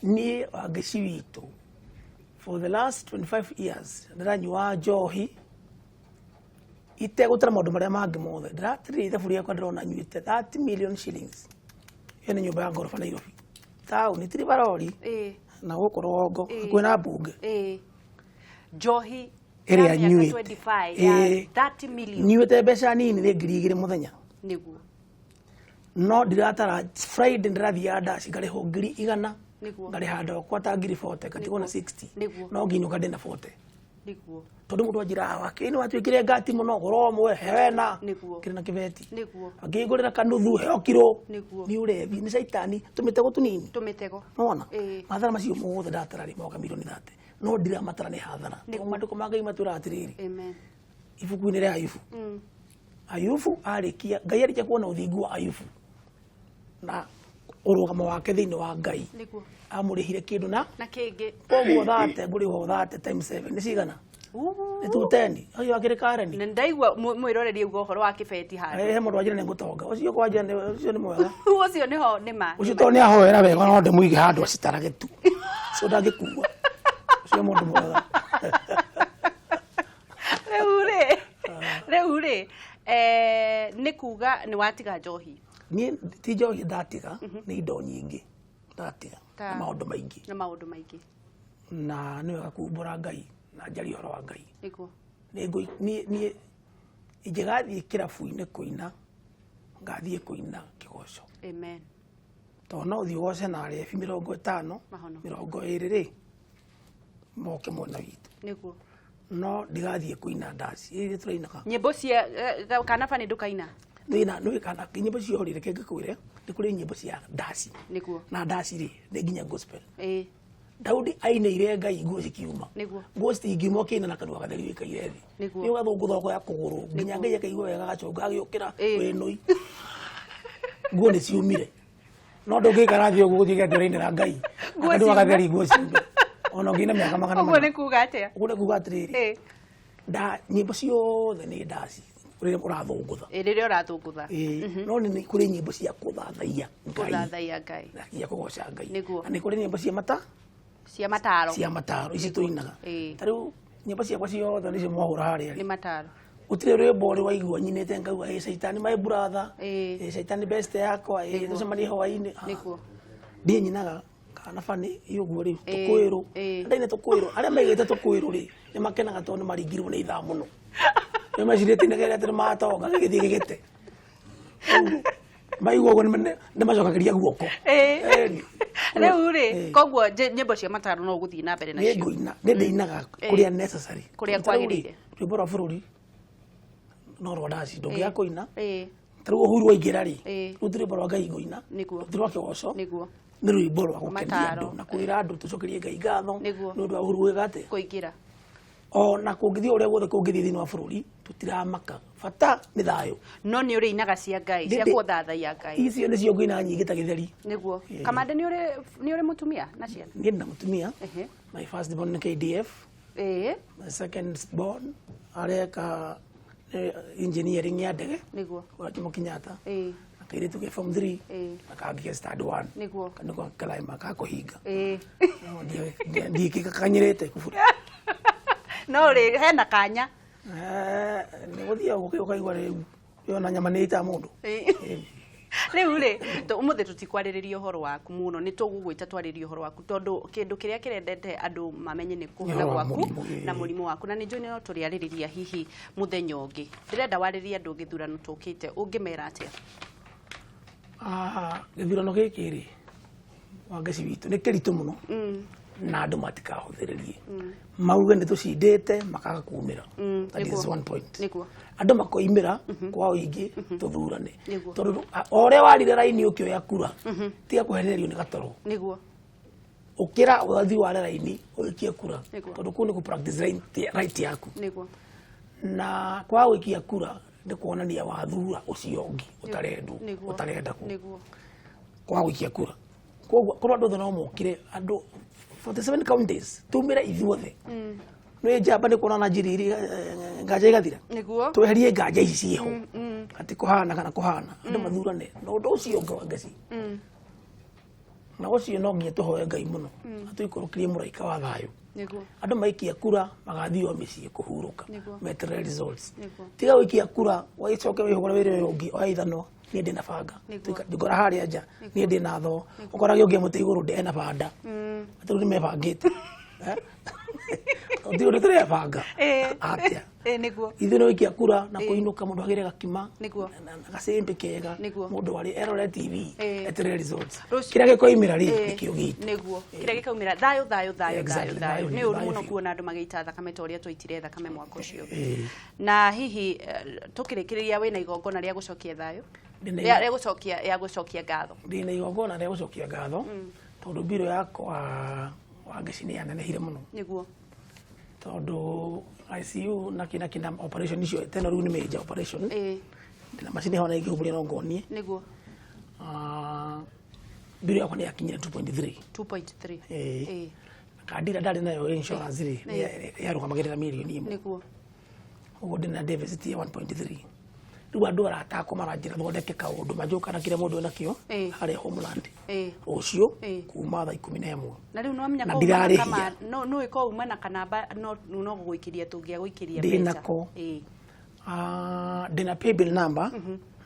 [SPEAKER 2] niĩ Wangeci witũ for the last 25 years ndĩranyua njohi itegũtara maũndũ marĩa mangĩ mothe. Ndĩratirĩ thaburia yakwa ndĩrona nyuĩte 30 million shillings. Ĩyo nĩ nyũmba ya ngoroba Nairobi taũni tiri barori na gũkũ rũgongo hakuhĩ na mbunge.
[SPEAKER 1] Njohi
[SPEAKER 2] ĩrĩa nyuĩte
[SPEAKER 1] 30 million
[SPEAKER 2] nyuĩte mbeca nini nĩ 2,000 mũthenya.
[SPEAKER 1] Nĩguo.
[SPEAKER 2] No ndiratara Friday ndĩrathiaga ndaci ngarĩhwo 100,000 ngarĩha andũ akwa ta 40,000 ngatigwo na 60 no nginyũka ndĩna 40.
[SPEAKER 1] Nĩguo.
[SPEAKER 2] Tondũ mũndũ anjĩraga wake nĩ watuĩkire ngati mũno gũra ũmwe hewena kĩrĩ na kĩbeti akĩngũrĩra kanuthu heo kiro nĩ ũrevi nĩ caitani tũmĩtego tũnini
[SPEAKER 1] tũmĩtego
[SPEAKER 2] nĩwona mathara macio mothe ndatara rĩ moka milioni 30 no ndiramatara nĩ hathara tondũ maandĩko ma Ngai matwĩraga atĩrĩrĩ ibuku-inĩ rĩa Ayubu Ayubu arĩkia Ngai arĩkia kuona ũthingu wa Ayubu na ũrũgamo wake thĩinĩ wa Ngai amũrĩhire kĩndũ na
[SPEAKER 1] kĩngĩ
[SPEAKER 2] koguo 30 ngũrĩhwo 30 times 7 nĩ cigana nĩ 210 ũcio akĩrĩ Karen
[SPEAKER 1] na ndaigua mwĩroreri auga ũhoro wa kĩbeti handũ
[SPEAKER 2] he mũndũ wanjĩra nĩ ngũtonga ũcio kwanja ũcio nĩ mwega
[SPEAKER 1] ũcio nĩho nĩ ma
[SPEAKER 2] ũcio tondũ nĩ ahoera wega no ndĩmũige handũ acitarage tu ũcio ndangĩkua ũcio mũndũ mwega.
[SPEAKER 1] Rĩu rĩ nĩ kuga nĩ watiga njohi?
[SPEAKER 2] Niĩ ti njohi ndatiga nĩ indo nyingĩ ndatiga na maũndũ maingĩ
[SPEAKER 1] na maũndũ maingĩ
[SPEAKER 2] na nĩ wega kumbũra Ngai na njarie ũhoro wa Ngai.
[SPEAKER 1] Nĩguo.
[SPEAKER 2] Niĩ ingĩgathiĩ kĩrabu-inĩ kũina ngathiĩ kũina kĩgoco.
[SPEAKER 1] Amen.
[SPEAKER 2] Tondũ no ũthiĩ ũgoce na arebi 50 20 rĩ moke mwena witũ.
[SPEAKER 1] Nĩguo.
[SPEAKER 2] No ndigathiĩ kũina ndaci iria tũrainaga
[SPEAKER 1] nyĩmbo cia kana bani ndũkaina
[SPEAKER 2] nĩ kana nyĩmbo cio rĩ reke ngĩkwĩre nĩ kũrĩ nyĩmbo cia ndaci.
[SPEAKER 1] Nĩguo.
[SPEAKER 2] Na ndaci rĩ nĩ nginya gospel.
[SPEAKER 1] Ĩĩ.
[SPEAKER 2] Daudi ainĩire Ngai nguo cikiuma.
[SPEAKER 1] Nĩguo.
[SPEAKER 2] Nguo citingiuma ũkĩina na kanua gatheri wĩikaire thĩ.
[SPEAKER 1] Nĩguo.
[SPEAKER 2] Nĩ ũgathũngũtha ya kũgũrũ nginya Ngai akaigua wega agacũnga agĩũkĩra wĩnũi. Nguo nĩ ciumire. No ndũngĩikara thĩ ũguo gũtuĩke atĩ ũrainĩra Ngai. Kanua gatheri nguo ciumire. Ona ũngĩina mĩaka 400.
[SPEAKER 1] Ũguo nĩ kuga atĩa?
[SPEAKER 2] Ũguo nĩ kuga atĩrĩrĩ. Nyĩmbo ciothe nĩ ndaci rĩrĩa ũrathũngũtha.
[SPEAKER 1] Rĩrĩa ũrathũngũtha.
[SPEAKER 2] No nĩ kũrĩ nyĩmbo cia kũthathaiya Ngai.
[SPEAKER 1] Kũthathaiya Ngai.
[SPEAKER 2] Na cia kũgoca Ngai.
[SPEAKER 1] Nĩguo.
[SPEAKER 2] Na nĩ kũrĩ nyĩmbo cia mata
[SPEAKER 1] cia mataro.
[SPEAKER 2] Cia mataro ici tũinaga. Ta rĩu nyĩmbo ciakwa ciothe nĩcio mwahũra harĩa
[SPEAKER 1] Nĩ mataro.
[SPEAKER 2] Gũtirĩ rwĩmbo ũrĩ waigua nyinĩte ngauga ĩ caitani my brother, ĩ caitani best yakwa, ĩ tũcemanie hwaĩ-inĩ. Ndiĩ nyinaga kana bani ũguo rĩu tũkwĩrũ ndaine tũkwĩrũ arĩa maigĩte tũkwĩrũ rĩ nĩ makenaga tondũ nĩ maringirwo nĩ ithaa mũno nĩ mecirĩtie nĩgetha atĩ nĩ matonga gĩgĩthiĩ gĩgĩte maigua ũguo nĩ macokagĩria guoko.
[SPEAKER 1] Rĩu rĩ koguo nyĩmbo cia mataro no ũgũthiĩ na mbere nacio?
[SPEAKER 2] Nĩngũina, nĩ ndĩinaga kũrĩa necessary,
[SPEAKER 1] kũrĩa kwagĩrĩire.
[SPEAKER 2] Rwĩmbo rwa bũrũri no rwa ndaci ndũngĩaga kũina. Ta rĩu Uhuru waingĩra rĩ, rĩu ti rwĩmbo rwa Ngai ngũina, ti rwa kĩgoco, nĩ rwĩmbo rwa gũkenia andũ na kwĩra andũ tũcokerie Ngai ngatho nĩ ũndũ wa Uhuru gwĩka atĩa,
[SPEAKER 1] kũingĩra.
[SPEAKER 2] Ona kũngĩthiĩ ũrĩa guothe kũngĩthiĩ thĩinĩ wa bũrũri tũtiramaka, bata nĩ thayũ.
[SPEAKER 1] No nĩ ũrĩinaga cia Ngai, cia gũthathaiya Ngai.
[SPEAKER 2] Icio nĩcio ngũina nyingĩ ta gĩtheri.
[SPEAKER 1] Nĩguo. Kamande nĩ ũrĩ mũtumia na ciana?
[SPEAKER 2] Niĩ ndĩ na mũtumia. My first born nĩ KDF. My second born areka engineering ya ndege.
[SPEAKER 1] Nĩguo.
[SPEAKER 2] Wa Jomo Kenyatta. Na kairĩtu ke form 3. Na kangĩ ke standard 1.
[SPEAKER 1] Nĩguo.
[SPEAKER 2] Nĩko karaima gakũhinga. Ndiĩkakanyĩrĩte kuburi.
[SPEAKER 1] No rĩ hena kanya.
[SPEAKER 2] Nĩ gũthiĩ ũguo ũkaigua rĩu yona nyama nĩ ĩta mũndũ.
[SPEAKER 1] Rĩu rĩ ũmũthĩ tũtikwarĩrĩria ũhoro waku mũno, nĩ tũgũgwĩta twarĩrie ũhoro waku tondũ kĩndũ kĩrĩa kĩrendete andũ mamenye nĩ kũhona gwaku na mũrimũ waku, na nĩ njũĩ no tũrĩarĩrĩria hihi mũthenya ũngĩ. Ndĩrenda warĩrie andũ gĩthurano tũkĩte, ũngĩmera atĩa?
[SPEAKER 2] Gĩthurano gĩkĩ rĩ Wangeci witũ nĩ kĩritũ mũno na andũ matikahũthĩrĩrie mauge nĩ tũcindĩte makaga kumĩra. That is one point. Andũ makoimĩra kwa ũingĩ tũthurane, tondũ o ũrĩa warire raini ũkĩoya kura tiga kũhenererio nĩ gatoro.
[SPEAKER 1] Nĩguo.
[SPEAKER 2] Ũkĩra ũgathiĩ ware raini ũikie kura, tondũ kũu nĩ kũ practice right yaku.
[SPEAKER 1] Nĩguo.
[SPEAKER 2] Na kwa gũikia kura nĩ kuonania wathura ũcio ũngĩ ũtarendwo, ũtarenda kwa gũikia kura. Koguo korwo andũ othe no mokire, andũ 47 counties tumire ithuothe nĩ njamba nĩ kuona na njiri nganja igathira.
[SPEAKER 1] Nĩguo.
[SPEAKER 2] Tweherie nganja ici ciĩho ati kũhana kana kũhana andũ mathurane na ũndũ ũcio ũngĩ wa Ngeci. Na ũcio no nginya tũhoe Ngai mũno atũikũrũkĩrie mũraika wa thayũ.
[SPEAKER 1] Nĩguo.
[SPEAKER 2] Andũ maikia kura magathiĩ o mĩciĩ kũhurũka meterere results. Tiga gũikia kura waicoke wĩhũgũre wĩra ũyũ ũngĩ oya ithanwa niĩ ndĩ na banga, ngora harĩa nja niĩ ndĩ na thoo, ũkora gĩũngĩ mũtĩ igũrũ ndĩ ena banda, atĩ rĩu nĩmebangĩte. Ũtirĩ ũndũ tũrebanga atĩa.
[SPEAKER 1] Nĩguo.
[SPEAKER 2] Ithuĩ nĩ gũikia kura na kũinũka mũndũ agĩre gakima
[SPEAKER 1] Nĩguo.
[SPEAKER 2] na gacĩmbĩ kega, mũndũ arĩ erore TV eterere results.
[SPEAKER 1] Rũciũ.
[SPEAKER 2] Kĩrĩa gĩkoimĩra rĩ nĩkĩo gitũ.
[SPEAKER 1] Nĩguo. Kĩrĩa gĩkaumĩra thayũ thayũ thayũ thayũ thayũ. Nĩ ũru mũno kuona andũ magĩita thakame ta ũrĩa twaitire thakame mwaka ũcio. Na hihi tũkĩrĩkĩrĩria wĩna igongona rĩa gũcokia thayũ? Rĩa gũcokia ya gũcokia ngatho.
[SPEAKER 2] Ndĩna igongona rĩa gũcokia ngatho tondũ mbirũ yakwa Wangeci nĩ yanenehire mũno.
[SPEAKER 1] Nĩguo.
[SPEAKER 2] Tondũ ICU na kina kina operation icio tena rĩu nĩ major operation. Ndĩna macini hona ingĩhumbũria no ngonie.
[SPEAKER 1] Nĩguo.
[SPEAKER 2] Mbirũ yakwa nĩ yakinyire 2.3.
[SPEAKER 1] 2.3.
[SPEAKER 2] Kandira ndarĩ nayo insurance rĩ yarũgamagĩrĩra mirioni ĩmwe.
[SPEAKER 1] Nĩguo.
[SPEAKER 2] Ũguo ndĩna deficit ya 1.3. Rĩu andũ arata akwa maranjĩra thondeke kaũndũ manjũka na kĩrĩa mũndũ enakĩo harĩa Homeland. Rũciũ kuma thaa 11.
[SPEAKER 1] Na rĩu nĩwamenya
[SPEAKER 2] Na
[SPEAKER 1] ko uma na
[SPEAKER 2] ndirarĩhia.
[SPEAKER 1] kama no nĩ ko uma na kanamba no no gũgũikĩria tũngĩagũikĩria
[SPEAKER 2] Ndĩ
[SPEAKER 1] mbeca.
[SPEAKER 2] nako. Ndĩna paybill number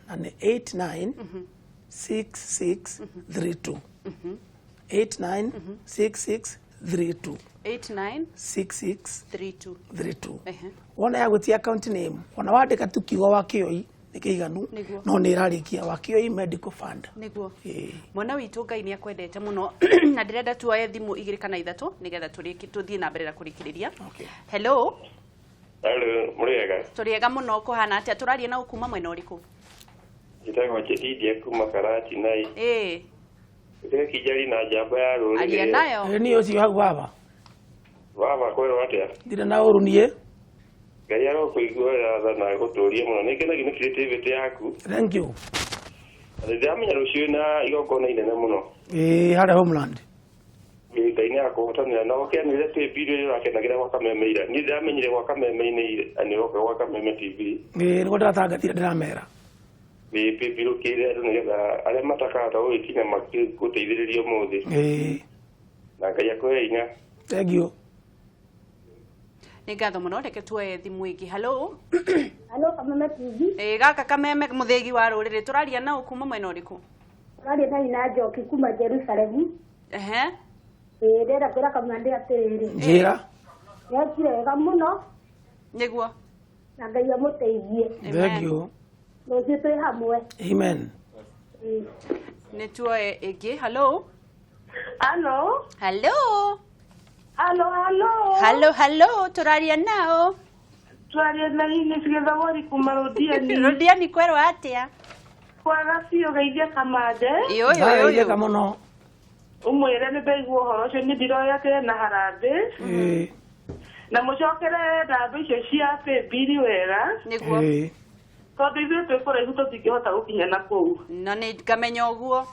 [SPEAKER 2] na nĩ 896632. 896632.
[SPEAKER 1] 89
[SPEAKER 2] 66
[SPEAKER 1] 32.
[SPEAKER 2] 32. Wona ya gwĩtia account name ona wandĩka tu kiugo Wakĩoi nĩ kĩiganu, no nĩ ĩrarĩkia Wakĩoi Medical Fund.
[SPEAKER 1] Nĩguo. Mwana witũ Ngai nĩ akwendete mũno na ndĩrenda tuoye thimũ 2 kana 3 nĩgetha tũthiĩ na mbere na kũrĩkĩrĩria. Hello.
[SPEAKER 4] Hello, mũrĩega?
[SPEAKER 1] Tũrĩega mũno, kũhana atĩa? Tũraria na kuma mwena ũrĩkũ?
[SPEAKER 4] Njĩtagwo Jedidia kuma Karatina. Ndĩrekĩnjari na njamba ya rũrĩrĩ.
[SPEAKER 1] Aria nayo.
[SPEAKER 2] Niĩ ũcio hau baba.
[SPEAKER 4] Baba kwĩrwo atĩa?
[SPEAKER 2] Ndirĩ na ũru niĩ.
[SPEAKER 4] Ngai arokũiguĩra tha na agũtũrie mũno. Nĩ ngenagio nĩ creativity yaku.
[SPEAKER 2] Thank you.
[SPEAKER 4] Na nĩndĩramenya rũciũ na igongona inene mũno.
[SPEAKER 2] Harĩa Homeland.
[SPEAKER 4] Ngai nĩ akũhotanĩra na ũkĩanĩrĩre pay bill ĩrĩa ũrakenagĩra gwa Kameme ira. Niĩ ndĩramenyire gwa Kameme-inĩ ira nĩ ũroka gwa Kameme TV.
[SPEAKER 2] Nĩguo ndĩratangathire ndĩramera.
[SPEAKER 4] Pay bill ũkĩre andũ nĩgetha arĩa matakahota gũgĩkinya makĩgũteithĩrĩrie ũmũthĩ. Na Ngai akũhe hinya.
[SPEAKER 2] Thank you.
[SPEAKER 1] Nĩ ngatho mũno, reke tuoye thimũ ĩngĩ. Hello.
[SPEAKER 7] Hello, Kameme TV.
[SPEAKER 1] Ĩ gaka Kameme mũthĩgi wa rũrĩrĩ, tũraria nao kuma mwena ũrĩkũ?
[SPEAKER 7] Tũraria na Ina Njoki kuma Jerusalem.
[SPEAKER 1] Ehe.
[SPEAKER 7] Ĩ ndĩrenda kwĩra Kamande atĩrĩrĩ.
[SPEAKER 2] Njĩra.
[SPEAKER 7] Nĩekire wega mũno.
[SPEAKER 1] Nĩguo.
[SPEAKER 7] Na Ngai amũteithie.
[SPEAKER 2] Thank you.
[SPEAKER 7] Rũciũ twĩ hamwe.
[SPEAKER 2] Amen.
[SPEAKER 1] Nĩ tuoye ĩngĩ. Hello.
[SPEAKER 8] Hello.
[SPEAKER 1] Hello.
[SPEAKER 8] Hello, hello.
[SPEAKER 1] Hello, hello, tũraria nao.
[SPEAKER 8] Twaria na Ines Gĩthogori kuma Rũdiani.
[SPEAKER 1] Rũdiani kwerwo atĩa?
[SPEAKER 8] Kwaga biũ, geithia Kamande.
[SPEAKER 2] Ndageithĩka mũno.
[SPEAKER 8] Ũmwĩre nĩ ndaigua ũhoro ũcio, nĩ ndiroya atĩ na harambĩ. Na mũcokere namba icio cia paybill wega.
[SPEAKER 1] Nĩguo.
[SPEAKER 8] Tondũ ithuĩ twĩ kũraihu tũtingĩhota gũkinya na kũu.
[SPEAKER 1] Na nĩ ngamenya ũguo.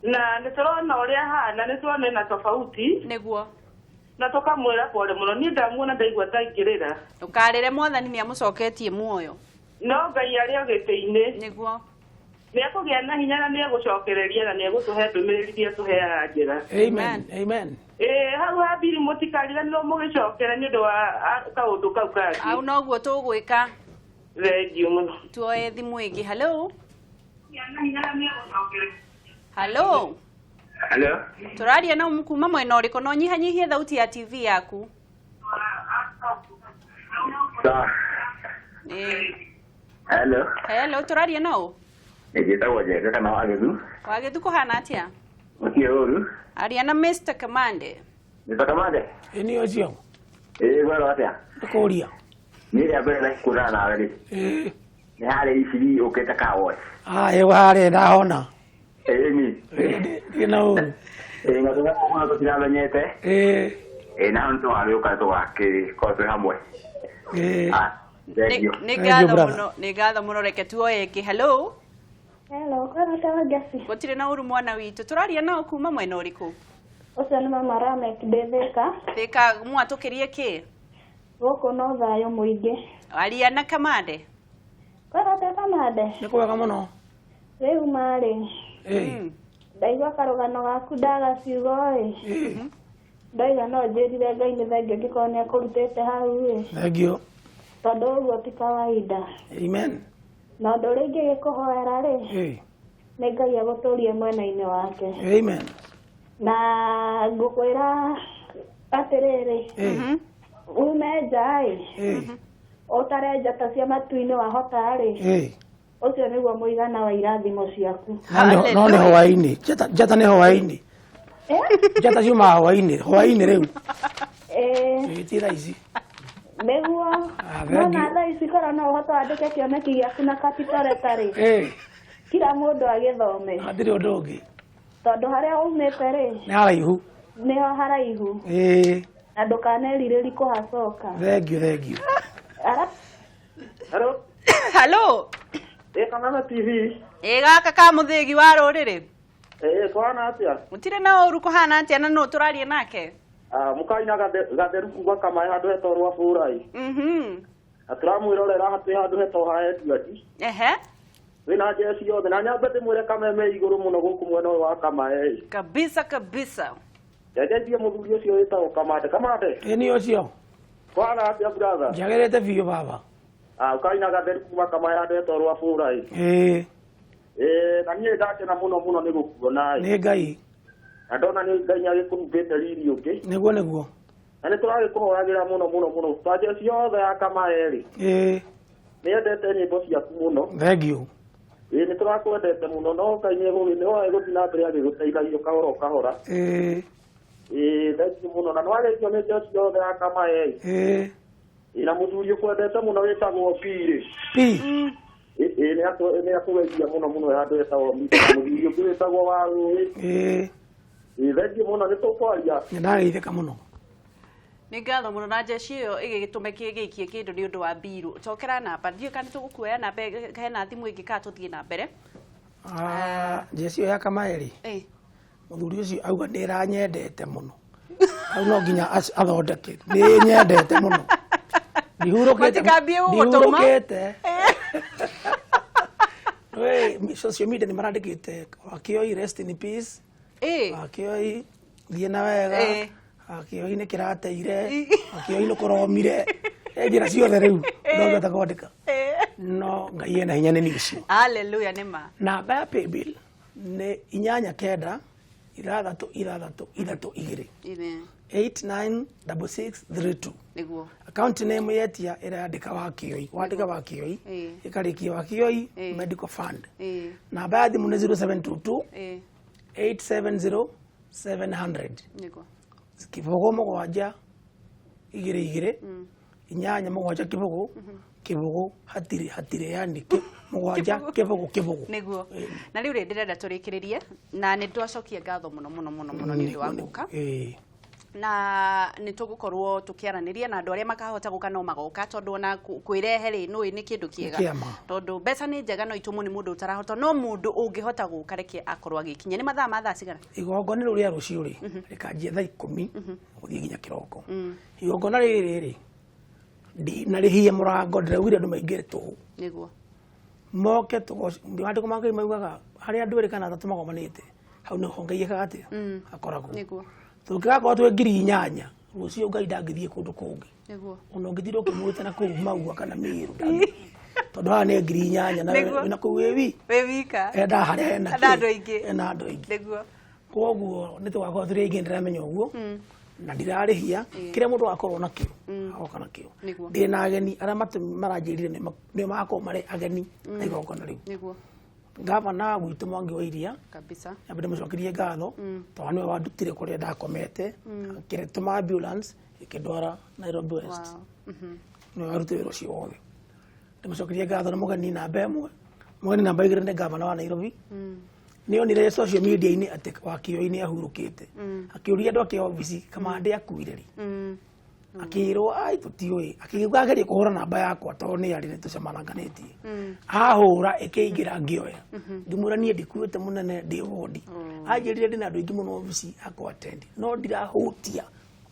[SPEAKER 8] Na nĩ tũrona ũrĩa ahana, nĩ tũrona ena tofauti.
[SPEAKER 1] Nĩguo.
[SPEAKER 8] Na tũkamwĩra pole mũno, niĩ ndamuona ndaigua ta ingĩrĩra.
[SPEAKER 1] Ndũkarĩre, mwathani nĩ amũcoketie muoyo.
[SPEAKER 8] No Ngai arĩ o gĩtĩ-inĩ.
[SPEAKER 1] Nĩguo.
[SPEAKER 8] Nĩ ekũgĩa na hinya na nĩ egũcokereria na nĩ egũtũhe ndũmĩrĩri iria tũheaga njĩra.
[SPEAKER 2] Amen. Amen.
[SPEAKER 8] Ĩĩ, hau ha mbiri mũtikariganĩrwo mũgĩcokera nĩ ũndũ wa kaũndũ kau kangĩ.
[SPEAKER 1] Au noguo tũgwĩka.
[SPEAKER 8] Thengiũ mũno.
[SPEAKER 1] Tuoye thimũ ĩngĩ. Hello. Hello.
[SPEAKER 5] Hello.
[SPEAKER 1] Tũraria na kuma mwena ũrĩkũ? No nyihanyihie thauti ya TV yaku.
[SPEAKER 5] Sawa.
[SPEAKER 1] Ĩĩ.
[SPEAKER 5] Hello.
[SPEAKER 1] Hello, tũraria nao?
[SPEAKER 5] Njĩtagwo Njenga kana Wagĩthu.
[SPEAKER 1] Wagĩthu kũhana atĩa?
[SPEAKER 5] Gũtirĩ ũru.
[SPEAKER 1] Aria na Mr. Kamande.
[SPEAKER 5] Mr. Kamande.
[SPEAKER 2] Ĩ nĩ ũcio.
[SPEAKER 5] Ĩĩ gwerwo atĩa?
[SPEAKER 2] Ndĩkũria.
[SPEAKER 5] Niĩ rĩa mbere ndakuonana nawe rĩ.
[SPEAKER 2] Ĩĩ.
[SPEAKER 5] Nĩ harĩ iciri ũkĩte car wash.
[SPEAKER 2] Ah, ĩĩ harĩa ndahona.
[SPEAKER 5] Ĩĩ ni.
[SPEAKER 2] Ndirĩ na ũru.
[SPEAKER 5] Ĩĩ na tũgakorwo tũtiramenyete.
[SPEAKER 2] Ĩĩ.
[SPEAKER 5] Ĩĩ na hau tũgagĩũka tũgakĩkorwo twĩ hamwe.
[SPEAKER 2] Ĩĩ.
[SPEAKER 5] Ah, thank you.
[SPEAKER 1] Nĩ ngatho mũno, nĩ ngatho mũno, reke tuoye ĩngĩ. Hello.
[SPEAKER 7] Hello, kwĩna tawa ngeci.
[SPEAKER 1] Gũtirĩ na ũru mwana witũ. Tũraria nao kuma mwena ũrĩkũ?
[SPEAKER 7] Ũcio nĩ mama Ramek ndĩ Thĩka.
[SPEAKER 1] Thĩka mwatũkĩrie kĩ?
[SPEAKER 7] Gũkũ no thayũ mũingĩ.
[SPEAKER 1] Aria na Kamande.
[SPEAKER 7] Kwĩna ta Kamande?
[SPEAKER 2] Nĩ kwega mũno.
[SPEAKER 7] Rĩu marĩ.
[SPEAKER 2] Ĩĩ.
[SPEAKER 7] Ndaigua karũgano gaku ndaga ciugo ĩ. Ndaiga no njĩrire Ngai nĩ thengiũ angĩkorwo nĩ akũrutĩte hau ĩ.
[SPEAKER 2] Thank you.
[SPEAKER 7] Tondũ ũguo ti kawaida.
[SPEAKER 2] Amen.
[SPEAKER 7] Na ũndũ ũrĩa ingĩgĩkũhoera rĩ,
[SPEAKER 2] Ĩĩ.
[SPEAKER 7] nĩ Ngai agũtũrie mwena-inĩ wake.
[SPEAKER 2] Amen.
[SPEAKER 7] Na ngũkwĩra atĩrĩrĩ,
[SPEAKER 2] Ĩĩ.
[SPEAKER 7] ume nja ĩ,
[SPEAKER 2] Ĩĩ.
[SPEAKER 7] ũtare njata cia matu-inĩ wahota rĩ,
[SPEAKER 2] Ĩĩ.
[SPEAKER 7] ũcio nĩguo mũigana wa irathimo ciaku.
[SPEAKER 2] No nĩ hwaĩ-inĩ. Njata nĩ hwaĩ-inĩ. Njata ciumaga hwaĩ-inĩ. Hwaĩ-inĩ rĩu.
[SPEAKER 7] Ĩĩ.
[SPEAKER 2] Ĩĩ ti thaa ici.
[SPEAKER 7] Nĩguo.
[SPEAKER 2] Ah,
[SPEAKER 7] No
[SPEAKER 2] thank
[SPEAKER 7] na
[SPEAKER 2] you.
[SPEAKER 7] thaa ici korwo no ũhote wandĩke kĩoneki gĩaku na capital letter rĩ,
[SPEAKER 2] Ĩĩ.
[SPEAKER 7] kila mũndũ agĩthome.
[SPEAKER 2] Hatirĩ ũndũ ũngĩ.
[SPEAKER 7] Tondũ harĩa umĩte rĩ,
[SPEAKER 2] Nĩ haraihu.
[SPEAKER 7] nĩho haraihu.
[SPEAKER 2] Ĩĩ.
[SPEAKER 7] Na ndũkanerirĩrie kũhacoka.
[SPEAKER 2] Thank you, thank you.
[SPEAKER 7] Ara
[SPEAKER 5] Hello.
[SPEAKER 1] Hello.
[SPEAKER 5] Ĩĩ Kameme TV.
[SPEAKER 1] Ĩ gaka ka mũthĩgi wa rũrĩrĩ.
[SPEAKER 5] Ĩĩ kũhana atĩa?
[SPEAKER 1] Gũtirĩ na ũru, kũhana atĩa na nũ tũraria nake?
[SPEAKER 5] Ah, mũkaina gatheru kuma Kamaĩ handũ hetagwo rwa Bũrai. Na tũramwĩrorera twĩ handũ hetagwo ha Edward.
[SPEAKER 1] Ehe.
[SPEAKER 5] Wĩna njeci yothe na nyambe ndĩmwĩre Kameme igũrũ mũno gũkũ mwena ũyũ wa Kamaĩ.
[SPEAKER 1] Kabisa kabisa.
[SPEAKER 5] Njenjetie mũthuri ũcio wĩtagwo Kamande. Kamande.
[SPEAKER 2] Ĩ nĩ ũcio.
[SPEAKER 5] Kũhana atĩa brother?
[SPEAKER 2] Njagĩrĩte biũ baba.
[SPEAKER 5] Ah, ũkaina gatheru kuma Kamaĩ handũ hetagwo rwa Bũrai.
[SPEAKER 2] Ĩĩ.
[SPEAKER 5] Ĩĩ na niĩ ndakena mũno mũno nĩ gũkuona ĩ.
[SPEAKER 2] Nĩ Ngai.
[SPEAKER 5] Na ndona nĩ Ngai nĩ agĩkũhumbĩte riri ũngĩ.
[SPEAKER 2] Nĩguo nĩguo.
[SPEAKER 5] Na nĩ tũragĩkũhoyagĩra mũno mũno mũno. Ta njeci yothe ya Kamaĩ rĩ.
[SPEAKER 2] Ĩĩ.
[SPEAKER 5] Nĩ endete nyĩmbo ciaku mũno.
[SPEAKER 2] Thank you.
[SPEAKER 5] Ĩĩ nĩ tũrakwendete mũno no Ngai nĩ egũthiĩ na mbere agĩgũteithagia kahora o kahora.
[SPEAKER 2] Ĩĩ.
[SPEAKER 5] Ĩĩ thank you mũno na nĩ wageithio nĩ njeci yothe ya Kamaĩ.
[SPEAKER 2] Ĩĩ.
[SPEAKER 5] Ĩĩ na mũthuri ũkwendete mũno wĩtagwo P rĩ.
[SPEAKER 2] P.
[SPEAKER 5] Ĩĩ nĩ akũgeithia mũno mũno handũ etagwo mũthuri ũngĩ wĩtagwo Warũĩ.
[SPEAKER 2] Ĩĩ.
[SPEAKER 5] Ĩĩ thank you mũno nĩ tũkwaria.
[SPEAKER 2] Nĩ ndageithĩka mũno.
[SPEAKER 1] Nĩ ngatho mũno na njeci ĩyo ĩgĩgĩtũme kĩgĩikie kĩndũ nĩ ũndũ wa mbiru. Cokera namba, ndiũĩ kana tũgũkuoya namba hena thimũ ĩngĩ kana tũthiĩ na mbere.
[SPEAKER 2] Ah, njeci ĩyo ya Kamaĩ rĩ.
[SPEAKER 1] Ĩĩ.
[SPEAKER 2] Mũthuri ũcio auga nĩ ĩranyendete mũno. Hau no nginya athondeke. Nĩ nyendete mũno. Ndihurũkĩte.
[SPEAKER 1] Matikambie gũgũtũma.
[SPEAKER 2] Ndihurũkĩte. We, social media nĩ marandĩkĩte Wakioi rest in peace.
[SPEAKER 1] Ĩĩ.
[SPEAKER 2] Wakioi thiĩ na wega.
[SPEAKER 1] Ĩĩ.
[SPEAKER 2] Wakĩoi nĩ kĩrateire, Wakĩoi nĩ kũromire. Njĩra ciothe rĩu ndongĩhota kwandĩka. No Ngai ena hinya nĩ niĩ ũcio.
[SPEAKER 1] Hallelujah, nĩ ma.
[SPEAKER 2] Namba ya paybill nĩ 8 9 6 6 3 2.
[SPEAKER 1] Ine.
[SPEAKER 2] 896632.
[SPEAKER 1] Nĩguo.
[SPEAKER 2] Account name yetia ĩrandĩka Wakĩoi, wandĩka Wakĩoi, ĩkarĩkia Wakĩoi Medical Fund. Namba ya thimũ nĩ 0722 870 700.
[SPEAKER 1] Nĩguo.
[SPEAKER 2] 0 7 2 2 8 7 0 0 hatirĩ hatirĩ, yani 7 0 0.
[SPEAKER 1] Nĩguo. Na rĩu rĩ, ndĩrenda tũrĩkĩrĩrie na nĩ twacokia ngatho mũno mũno mũno mũno nĩ ũndũ wa gũka, na nĩ tũgũkorwo tũkĩaranĩria na andũ arĩa makahota gũka no magoka, tondũ ona kwĩrehe rĩ, nũĩ nĩ kĩndũ kĩega.
[SPEAKER 2] Kĩama.
[SPEAKER 1] Tondũ mbeca nĩ njega no itũmwo nĩ mũndũ ũtarahota, no mũndũ ũngĩhota gũka reke akorwo agĩkinya. Nĩ mathaa ma thaa cigana?
[SPEAKER 2] Igongona rĩu rĩa rũciũ rĩ, rĩkanjia thaa 10 gũthiĩ nginya kĩroko. Igongona rĩrĩ rĩ, ndinarĩhie mũrango, ndĩraugire andũ maingĩre tũhũ.
[SPEAKER 1] Nĩguo.
[SPEAKER 2] Moke maandĩko ma Ngai maugaga harĩa andũ erĩ kana atatũ magomanĩte, hau nĩho Ngai ekaga atĩa? Akoragwo.
[SPEAKER 1] Nĩguo.
[SPEAKER 2] Tũngĩgakorwo twĩ 8,000 rũciũ, Ngai ndangĩthiĩ kũndũ kũngĩ.
[SPEAKER 1] Nĩguo.
[SPEAKER 2] Ona ũngĩtinda ũkĩmwĩta na kũu Maua kana Mĩrũ, ndangĩthiĩ, tondũ haha nĩ 8,000 na wĩna kũu wĩ wi
[SPEAKER 1] wĩ wika.
[SPEAKER 2] Endaga harĩa hena
[SPEAKER 1] Hena
[SPEAKER 2] kĩ?
[SPEAKER 1] andũ aingĩ.
[SPEAKER 2] Hena andũ aingĩ.
[SPEAKER 1] Nĩguo.
[SPEAKER 2] Koguo nĩ tũgakorwo tũrĩ aingĩ, ndĩramenya ũguo na ndirarĩhia. Kĩrĩa mũndũ akorwo nakĩo agoka nakĩo. Ndĩ na ageni arĩa maranjĩrire nĩo magakorwo marĩ ageni na igongona rĩu.
[SPEAKER 1] Nĩguo.
[SPEAKER 2] Gavana gwitũ Mwangi wa Iria,
[SPEAKER 1] Kabisa.
[SPEAKER 2] Nyambe ndĩmũcokerie ngatho tondũ nĩwe wandutire kũrĩa ndakomete, akĩtũma ambulance ĩkĩndwara Nairobi West. Nĩwe warutire wĩra ũcio wothe, ndĩmũcokerie ngatho. Nĩ mũgeni namba 1. Mũgeni namba 2 nĩ gavana wa Nairobi. Nĩ onire social media-inĩ atĩ Wakĩoi nĩ ahurũkĩte, akĩũria andũ ake obici, Kamande akuire rĩ? Akĩrwo ai tũtiũĩ. Akĩigua agerie kũhũra namba yakwa tondũ nĩ arĩ tũcemananganĩtie, ahũra ĩkĩingĩra, ngĩoya, ngĩmwĩra niĩ ndikuĩte mũnene, ndĩ wodi. Anjĩrire ndĩ na andũ aingĩ mũno obici akwa attend, no ndirahutia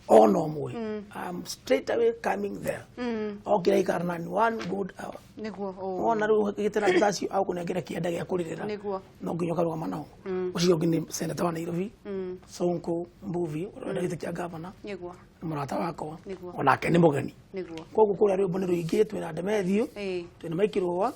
[SPEAKER 2] ona ũmwe. I'm straight away coming there. Okire aikara nani one good hour.
[SPEAKER 1] Nĩguo. Oh.
[SPEAKER 2] Wona rĩu gĩtĩra andũ acio agũkũnengera kĩanda gĩa kũrĩrĩra.
[SPEAKER 1] Nĩguo.
[SPEAKER 2] No nginya ũkarũgama nao. Ũcio ũngĩ nĩ seneta wa Nairobi, Sonko Mbuvi, ũrĩa ũrenda gĩtĩ kĩa gavana,
[SPEAKER 1] Nĩguo.
[SPEAKER 2] nĩ mũrata wakwa.
[SPEAKER 1] Nĩguo.
[SPEAKER 2] Onake nĩ mũgeni.
[SPEAKER 1] Nĩguo.
[SPEAKER 2] Koguo kũrĩa rwĩmbo nĩ rũingĩ. Twĩna Ndemethio, twĩna Maiki Rũa,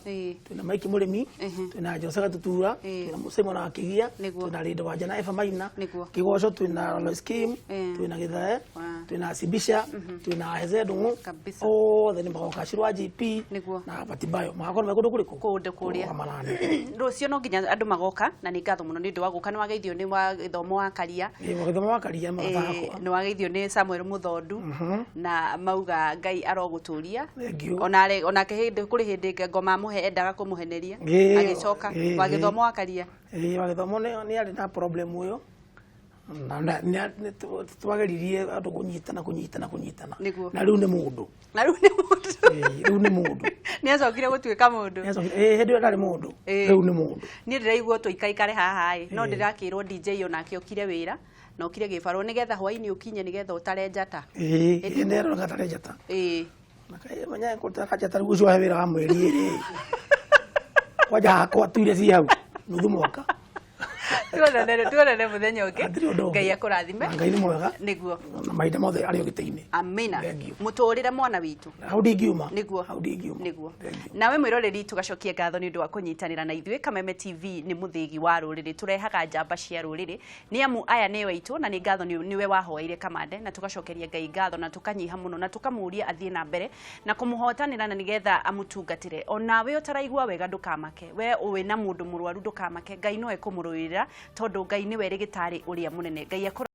[SPEAKER 2] twĩna Maiki Mũrĩmi, twĩna Jose Gatutura, twĩna Simon Akigia, twĩna Rĩndo Wanja na Eva Maina.
[SPEAKER 1] Nĩguo.
[SPEAKER 2] Kĩgoco twĩna Lois Kim, twĩna Gĩthae, twĩna Sibisha, twĩna Heze Ndung'u.
[SPEAKER 1] Kabisa.
[SPEAKER 2] Othe nĩ magoka, Shirwa GP
[SPEAKER 1] Nĩguo.
[SPEAKER 2] na Batibayo magakorwo me kũndũ kũrĩkũ?
[SPEAKER 1] Kũndũ kũrĩa.
[SPEAKER 2] Kũrũgama nani.
[SPEAKER 1] Rũciũ no nginya andũ magoka, na nĩ ngatho mũno nĩ ũndũ wa gũka. Nĩ wageithio nĩ wa gĩthomo wa Karia.
[SPEAKER 2] Ĩĩ, gĩthomo wa Karia, mũrata wakwa.
[SPEAKER 1] Nĩ wageithio nĩ Samuel Mũthondu na mauga Ngai arogũtũria.
[SPEAKER 2] Thank you.
[SPEAKER 1] Ona onake hĩndĩ kũrĩ hĩndĩ ngoma amũhe endaga kũmũheneria, agĩcoka wa gĩthomo wa Karia.
[SPEAKER 2] Ĩĩ, wa gĩthomo nĩ arĩ na problem ĩyo na twageririe andũ kũnyitana kũnyitana kũnyitana.
[SPEAKER 1] Nĩguo.
[SPEAKER 2] Na rĩu nĩ mũndũ.
[SPEAKER 1] Na rĩu nĩ mũndũ.
[SPEAKER 2] Ĩĩ, rĩu nĩ mũndũ.
[SPEAKER 1] Nĩ acokire gũtuĩka mũndũ.
[SPEAKER 2] Ĩĩ, hĩndĩ ĩyo ndarĩ mũndũ. Rĩu nĩ mũndũ.
[SPEAKER 1] Niĩ ndĩraigua tũikaikare haha ĩ, no ndĩrakĩrwo DJ onake okire wĩra na okire gĩbarũa nĩgetha hwainĩ ũkinye nĩgetha ũtare njata.
[SPEAKER 2] Ĩĩ, nĩ ĩroneka tarĩ njata.
[SPEAKER 1] Ĩĩ.
[SPEAKER 2] Menya kũtara njata rĩu ũcio wahe wĩra wa mweri ĩrĩ kwanja hakwa tuire ci hau nuthu mwaka.
[SPEAKER 1] Tuonane mũthenya ũngĩ.
[SPEAKER 2] Hatirĩ ũndũ ũngĩ.
[SPEAKER 1] Ngai akũrathime.
[SPEAKER 2] Na Ngai nĩ mwega.
[SPEAKER 1] Nĩguo.
[SPEAKER 2] Na mahinda mothe arĩ o gĩtĩ-inĩ.
[SPEAKER 1] Amina.
[SPEAKER 2] Thank you.
[SPEAKER 1] Mũtũrĩre mwana witũ.
[SPEAKER 2] Hau ndingiuma.
[SPEAKER 1] Nĩguo.
[SPEAKER 2] Hau ndingiuma.
[SPEAKER 1] Nĩguo.
[SPEAKER 2] Thank you.
[SPEAKER 1] Nawe mwĩroreri, tũgacokia ngatho nĩ ũndũ wa kũnyitanĩra na ithuĩ. Kameme TV nĩ mũthĩgi wa rũrĩrĩ, tũrehaga njamba cia rũrĩrĩ, nĩ amu aya nĩo aitũ, na nĩ ngatho nĩwe wahoeire Kamande, na tũgacokeria Ngai ngatho na tũkanyiha mũno na tũkamũria athiĩ na mbere na kũmũhotanĩra na nĩgetha amũtungatĩre. Onawe ũtaraigua wega, ndũkamake. We ũĩ na mũndũ mũrwaru, ndũkamake, Ngai no ekũmũrũĩrĩra tondũ Ngai nĩwe rĩgĩtarĩ ũrĩa mũnene. Ngai akũra